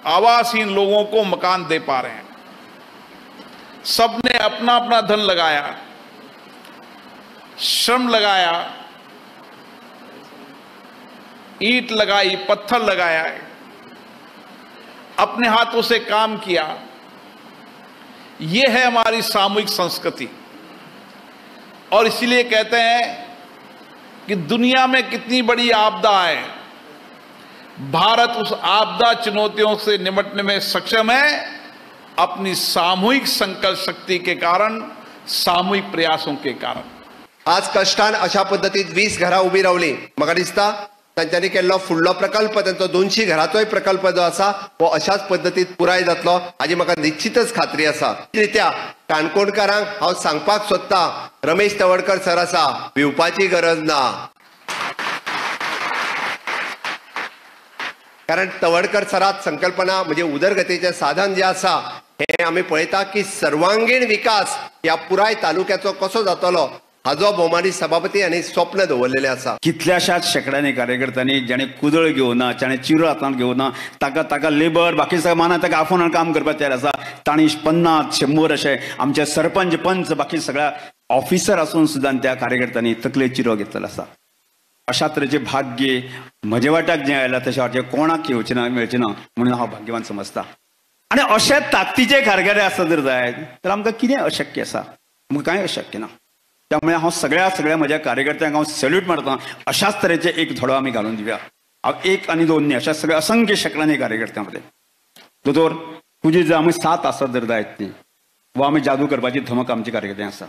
आवासहीन लोगों को मकान दे पा रहे हैं। सबने अपना अपना धन लगाया, श्रम लगाया, ईंट लगाई, पत्थर लगाया, अपने हाथों से काम किया। यह है हमारी सामूहिक संस्कृति। और इसीलिए कहते हैं कि दुनिया में कितनी बड़ी आपदा है, भारत उस आपदा चुनौतियों से निपटने में सक्षम है अपनी सामूहिक संकल्प शक्ति के कारण, सामूहिक प्रयासों के कारण। आज कष्टान अशा पद्दतीत 20 घरां उबी रावली। म्हाका दिसता तांच्यांनी केल्लो फुडलो प्रकल्प, तांचो 200 घराचोय प्रकल्प जो आसा हो अशाच पद्दतीत पुराय जातलो हाजी म्हाका निश्चितच खात्री आसा। रित्या काणकोणकारांक हांव सांगपाक सोदता, रमेश तवडकर सर आसा, भिवपाची गरज ना, कारण तवडकर सरात संकल्पना म्हणजे उदरगतीचें साधन जें आसा हें आमी पळयता की सर्वांगीण विकास ह्या पुराय तालुक्याचो कसो जातलो हाजो भोवमानी सभापती आनी स्वप्न दवरलेलें आसा। कितल्याशाच शेंकड्यांनी कार्यकर्त्यांनी जाणें कुदळ घेवना, जाणें चिरो हातांत घेवना, ताका ताका लेबर बाकी सगळें माना ताका आफोवन काम करपाक तयार आसा। तांणी 50 100 अशे आमचे सरपंच पंच बाकी सगळ्या ऑफिसर आसून सुद्दां त्या कार्यकर्त्यांनी तकले चिरो घेतलेलो आसा। अशा तरेचें भाग्य म्हजे वाट्याक जें आयलां तशें वाट्याक कोणाक येवचें ना, मेळचें ना म्हणून हांव भाग्यवान समजता। आनी अशे ताकदीचे कारगिरी आसा जर जायत तर आमकां कितें अशक्य आसा? आमकां कांय अशक्य ना। त्यामुळे हांव सगळ्या सगळ्या म्हज्या कार्यकर्त्यांक हांव सॅल्यूट मारता। अशाच तरेचे एक धडो आमी घालून दिवया। हांव एक आनी दोन न्ही, अशा सगळ्या असंख्य शेंकड्यांनी कार्यकर्त्यां मदें। दोतोर, तुजी जर आमी 7 आसत जर जायत न्ही वा आमी जादू करपाची धमक आमची कार्यकर्त्यांक आसा।